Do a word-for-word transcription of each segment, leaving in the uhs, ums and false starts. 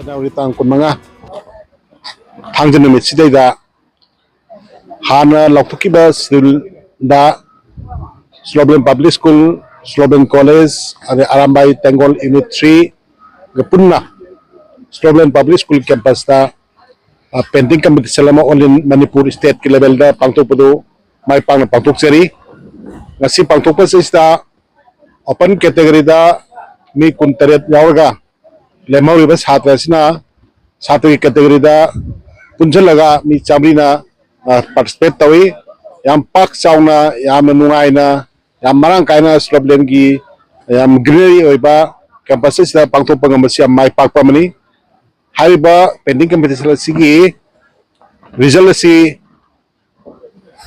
ꯖꯅꯋꯥꯔꯤ ꯇꯥꯡ ꯀꯨꯟꯃꯉꯥ, ꯊꯥꯡꯖ ꯅꯨꯃꯤꯠꯁꯤꯗꯩꯗ ꯍꯥꯟꯅ ꯂꯥꯎꯊꯣꯛꯈꯤꯕ ꯁꯤꯗꯨꯜꯗ ꯁ꯭ꯂꯣꯞꯂꯦꯟ ꯄꯕ꯭ꯂꯤꯛ ꯁ꯭ꯀꯨꯜ, ꯁ꯭ꯂꯣꯞꯂꯦꯟ ꯀꯣꯂꯦꯖ, ꯑꯗꯩ ꯑꯔꯥꯝꯕꯥꯏ ꯇꯦꯡꯒꯣꯜ ꯌꯨꯅꯤꯠ ꯊ꯭ꯔꯤꯒ ꯄꯨꯟꯅ ꯁ꯭ꯂꯣꯞꯂꯦꯟ ꯄꯕ꯭ꯂꯤꯛ ꯁ꯭ꯀꯨꯜ ꯀꯦꯝꯄꯁꯇ, ꯑ, ꯄꯦꯟꯇꯤꯡ ꯀꯝꯄꯤꯇꯤꯁꯟ ꯑꯃ all in ꯃꯅꯤꯄꯨꯔ ꯁ꯭ꯇꯦꯠꯀꯤ ꯂꯦꯚꯦꯜꯗ ꯄꯥꯡꯊꯣꯛꯄꯗꯨ ꯃꯥꯏ ꯄꯥꯛꯅ ꯄꯥꯡꯊꯣꯛꯆꯔꯤ꯫ ꯉꯁꯤ ꯄꯥꯡꯊꯣꯛꯄꯁꯤꯗ ꯑꯣꯄꯟ ꯀꯦꯇꯦꯒꯣꯔꯤꯗ ꯃꯤ ꯀꯨꯟꯇꯔꯦꯠ ꯌꯥꯎꯔꯒ, ꯂꯦꯝꯍꯧꯔꯤꯕ ꯁꯥꯇ꯭ꯔ ꯑꯁꯤꯅ ꯁꯥꯇ꯭ꯔꯒꯤ ꯀꯦꯇꯦꯒꯣꯔꯤꯗ ꯄꯨꯟꯁꯤꯜꯂꯒ ꯃꯤ ꯆꯥꯃꯔꯤꯅ, ꯑ, ꯄꯥꯔꯇꯤꯁꯤꯄꯦꯠ ꯇꯧꯏ꯫ ꯌꯥꯝ ꯄꯥꯛ ꯆꯥꯎꯅ, ꯌꯥꯝꯅ ꯅꯨꯡꯉꯥꯏꯅ, ꯌꯥꯝ ꯃꯔꯥꯡ ꯀꯥꯏꯅ ꯁ꯭ꯂꯣꯞꯂꯦꯟꯒꯤ ꯌꯥꯝ ꯒ꯭ꯔꯤꯅꯔꯤ ꯑꯣꯏꯕ ꯀꯦꯝꯄꯁ ꯑꯁꯤꯗ ꯄꯥꯡꯊꯣꯛꯄ ꯉꯝꯕꯁꯤ ꯌꯥꯝ ꯃꯥꯏ ꯄꯥꯛꯄ ꯑꯃꯅꯤ꯫ ꯍꯥꯏꯔꯤꯕ ꯄꯦꯟꯇꯤꯡ ꯀꯝꯄꯤꯇꯤꯁꯟ ꯑꯁꯤꯒꯤ ꯔꯤꯖꯜ ꯑꯁꯤ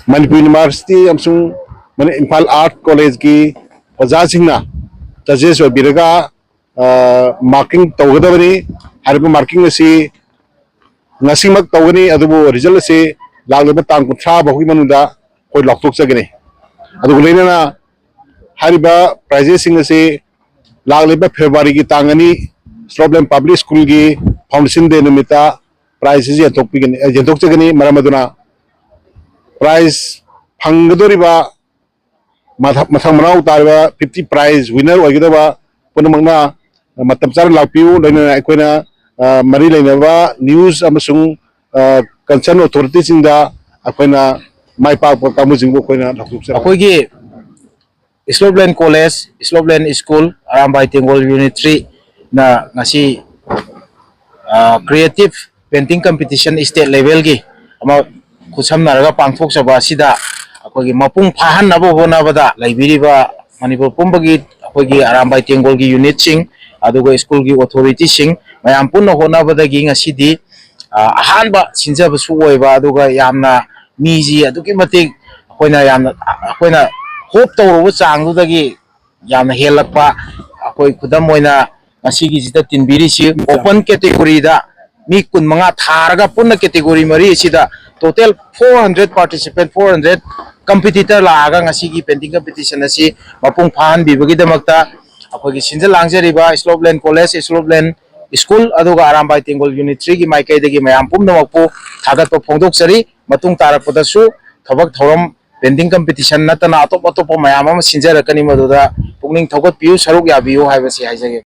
ꯃꯅꯤꯄꯨꯔ ꯌꯨꯅꯤꯚꯔꯁꯤꯇꯤ ꯑꯃꯁꯨꯡ ꯃꯅꯤ-, ꯏꯝꯐꯥꯜ ꯑꯥꯔꯠ ꯀꯣꯂꯦꯖꯀꯤ ꯑꯣꯖꯥꯁꯤꯡꯅ ꯖꯖꯦꯁ ꯑꯣꯏꯕꯤꯔꯒ, ꯑ, ꯃꯥꯔꯀꯤꯡ ꯇꯧꯒꯗꯕꯅꯤ꯫ ꯍꯥꯏꯔꯤꯕ ꯃꯥꯔꯀꯤꯡ ꯑꯁꯤ ꯉꯁꯤꯃꯛ ꯇꯧꯒꯅꯤ, ꯑꯗꯨꯕꯨ ꯔꯤꯖꯜ ꯑꯁꯤ ꯂꯥꯛꯂꯤꯕ ꯇꯥꯡ ꯀꯨꯟꯊ꯭ꯔꯥ ꯐꯥꯎꯒꯤ ꯃꯅꯨꯡꯗ ꯑꯩꯈꯣꯏ ꯂꯥꯎꯊꯣꯛꯆꯒꯅꯤ꯫ ꯑꯗꯨꯒ ꯂꯣꯏꯅꯅ ꯍꯥꯏꯔꯤꯕ ꯄ꯭ꯔꯥꯏꯖꯦꯁꯁꯤꯡ ꯑꯁꯤ ꯂꯥꯛꯂꯤꯕ ꯐꯦꯕ꯭ꯔꯨꯋꯥꯔꯤꯒꯤ ꯇꯥꯡ ꯑꯅꯤ, ꯁ꯭ꯂꯣꯞꯂꯦꯟ ꯄꯕ꯭ꯂꯤꯛ ꯁ꯭ꯀꯨꯜꯒꯤ ꯐꯥꯎꯟꯗꯦꯁꯟ ꯗꯦ ꯅꯨꯃꯤꯠꯇ ꯄ꯭ꯔꯥꯏꯖ ꯑꯁꯤ ꯌꯦꯟꯊꯣꯛꯄꯤꯒꯅꯤ, ꯑ, ꯌꯦꯟꯊꯣꯛꯆꯒꯅꯤ꯫ ꯃꯔꯝ ꯑꯗꯨꯅ ꯄ꯭ꯔꯥꯏꯖ ꯐꯪꯒꯗꯧꯔꯤꯕ ꯃꯊ-, ꯃꯊꯪ ꯃꯅꯥꯎ ꯇꯥꯔꯤꯕ ꯐꯤꯐꯇꯤ ꯄ꯭ꯔꯥꯏꯖ ꯋꯤꯟꯅꯔ ꯑꯣꯏꯒꯗꯕ ꯄꯨꯝꯅꯃꯛꯅ ꯃꯇꯝ ꯆꯥꯅ ꯂꯥꯛꯄꯤꯌꯨ꯫ ꯂꯣꯏꯅꯅ ꯑꯩꯈꯣꯏꯅ, ꯑ, ꯃꯔꯤ ꯂꯩꯅꯕ ꯅ꯭ꯌꯨꯁ ꯑꯃꯁꯨꯡ, ꯑ, ꯀꯟꯁꯔꯟ ꯑꯣꯊꯣꯔꯤꯇꯤꯁꯤꯡꯗ ꯑꯩꯈꯣꯏꯅ ꯃꯥꯏ ꯄꯥꯛꯄ ꯀꯥꯡꯕꯨꯁꯤꯡꯕꯨ ꯑꯩꯈꯣꯏꯅ ꯂꯥꯎꯊꯣꯛꯆꯔꯤ꯫ ꯑꯩꯈꯣꯏꯒꯤ ꯁ꯭ꯂꯣꯞꯂꯦꯟ ꯀꯣꯂꯦꯖ, ꯁ꯭ꯂꯣꯞꯂꯦꯟ ꯁ꯭ꯀꯨꯜ, ꯑꯔꯥꯝꯕꯥꯏ ꯇꯦꯡꯒꯣꯜ ꯌꯨꯅꯤꯠ ꯊ꯭ꯔꯤꯅ ꯉꯁꯤ, ꯑ, ꯀ꯭ꯔꯤꯌꯦꯇꯤꯞ ꯄꯦꯟꯇꯤꯡ ꯀꯝꯄꯤꯇꯤꯁꯟ ꯁ꯭ꯇꯦꯠ ꯂꯦꯚꯦꯜꯒꯤ ꯑꯃ ꯈꯨꯠꯁꯝꯅꯔꯒ ꯄꯥꯡꯊꯣꯛꯆꯕ ꯑꯁꯤꯗ ꯑꯩꯈꯣꯏꯒꯤ ꯃꯄꯨꯡ ꯐꯥꯍꯟꯅꯕ ꯍꯣꯠꯅꯕꯗ ꯂꯩꯕꯤꯔꯤꯕ ꯃꯅꯤꯄꯨꯔ ꯄꯨꯝꯕꯒꯤ ꯑꯩꯈꯣꯏꯒꯤ ꯑꯔꯥꯝꯕꯥꯏ ꯇꯦꯡꯒꯣꯜꯒꯤ ꯌꯨꯅꯤꯠꯁꯤꯡ, ꯑꯗꯨꯒ ꯁ꯭ꯀꯨꯜꯒꯤ ꯑꯣꯊꯣꯔꯤꯇꯤꯁꯤꯡ ꯃꯌꯥꯝ ꯄꯨꯟꯅ ꯍꯣꯠꯅꯕꯗꯒꯤ ꯉꯁꯤꯗꯤ, ꯑ, ꯑꯍꯥꯟꯕ ꯁꯤꯟꯖꯕꯁꯨ ꯑꯣꯏꯕ, ꯑꯗꯨꯒ ꯌꯥꯝꯅ ꯃꯤꯁꯤ ꯑꯗꯨꯛꯀꯤ ꯃꯇꯤꯛ ꯑꯩꯈꯣꯏꯅ ꯌꯥꯝꯅ, ꯑꯩꯈꯣꯏꯅ ꯍꯣꯞ ꯇꯧꯔꯨꯕ ꯆꯥꯡꯗꯨꯗꯒꯤ ꯌꯥꯝꯅ ꯍꯦꯜꯂꯛꯄ꯫ ꯑꯩꯈꯣꯏ ꯈꯨꯗꯝ ꯑꯣꯏꯅ ꯉꯁꯤꯒꯤꯁꯤꯗ ꯇꯤꯟꯕꯤꯔꯤꯁꯤ ꯑꯣꯄꯟ ꯀꯦꯇꯦꯒꯣꯔꯤꯗ ꯃꯤ ꯀꯨꯟꯃꯉꯥ ꯊꯥꯔꯒ, ꯄꯨꯟꯅ ꯀꯦꯇꯦꯒꯣꯔꯤ ꯃꯔꯤ ꯑꯁꯤꯗ total four hundred participant, four hundred competitor ꯂꯥꯛꯑꯒ ꯉꯁꯤꯒꯤ ꯄꯦꯟꯇꯤꯡ ꯀꯝꯄꯤꯇꯤꯁꯟ ꯑꯁꯤ ꯃꯄꯨꯡ ꯐꯥꯍꯟꯕꯤꯕꯒꯤꯗꯃꯛꯇ ꯑꯩꯈꯣꯏꯒꯤ ꯁꯤꯟꯖ ꯂꯥꯡꯖꯔꯤꯕ ꯁ꯭ꯂꯣꯞꯂꯦꯟ ꯀꯣꯂꯦꯖ, ꯁ꯭ꯂꯣꯞꯂꯦꯟ ꯁ꯭ꯀꯨꯜ ꯑꯗꯨꯒ ꯑꯔꯥꯝꯕꯥꯏ ꯇꯦꯡꯒꯣꯜ ꯌꯨꯅꯤꯠ ꯊ꯭ꯔꯤꯒꯤ ꯃꯥꯏꯀꯩꯗꯒꯤ ꯃꯌꯥꯝ ꯄꯨꯝꯅꯃꯛꯄꯨ ꯊꯥꯒꯠꯄ ꯐꯣꯡꯗꯣꯛꯆꯔꯤ꯫ ꯃꯇꯨꯡ ꯇꯥꯔꯛꯄꯗꯁꯨ ꯊꯕꯛ ꯊꯧꯔꯝ, ꯄꯦꯟꯗꯤꯡ ꯀꯝꯄꯤꯇꯤꯁꯟ ꯅꯠꯇꯅ ꯑꯇꯣꯞ ꯑꯇꯣꯞꯄ ꯃꯌꯥꯝ ꯑꯃ ꯁꯤꯟꯖꯔꯛꯀꯅꯤ, ꯃꯗꯨꯗ ꯄꯨꯛꯅꯤꯡ ꯊꯧꯒꯠꯄꯤꯌꯨ, ꯁꯔꯨꯛ ꯌꯥꯕꯤꯌꯨ ꯍꯥꯏꯕꯁꯤ ꯍꯥꯏꯖꯒꯦ꯫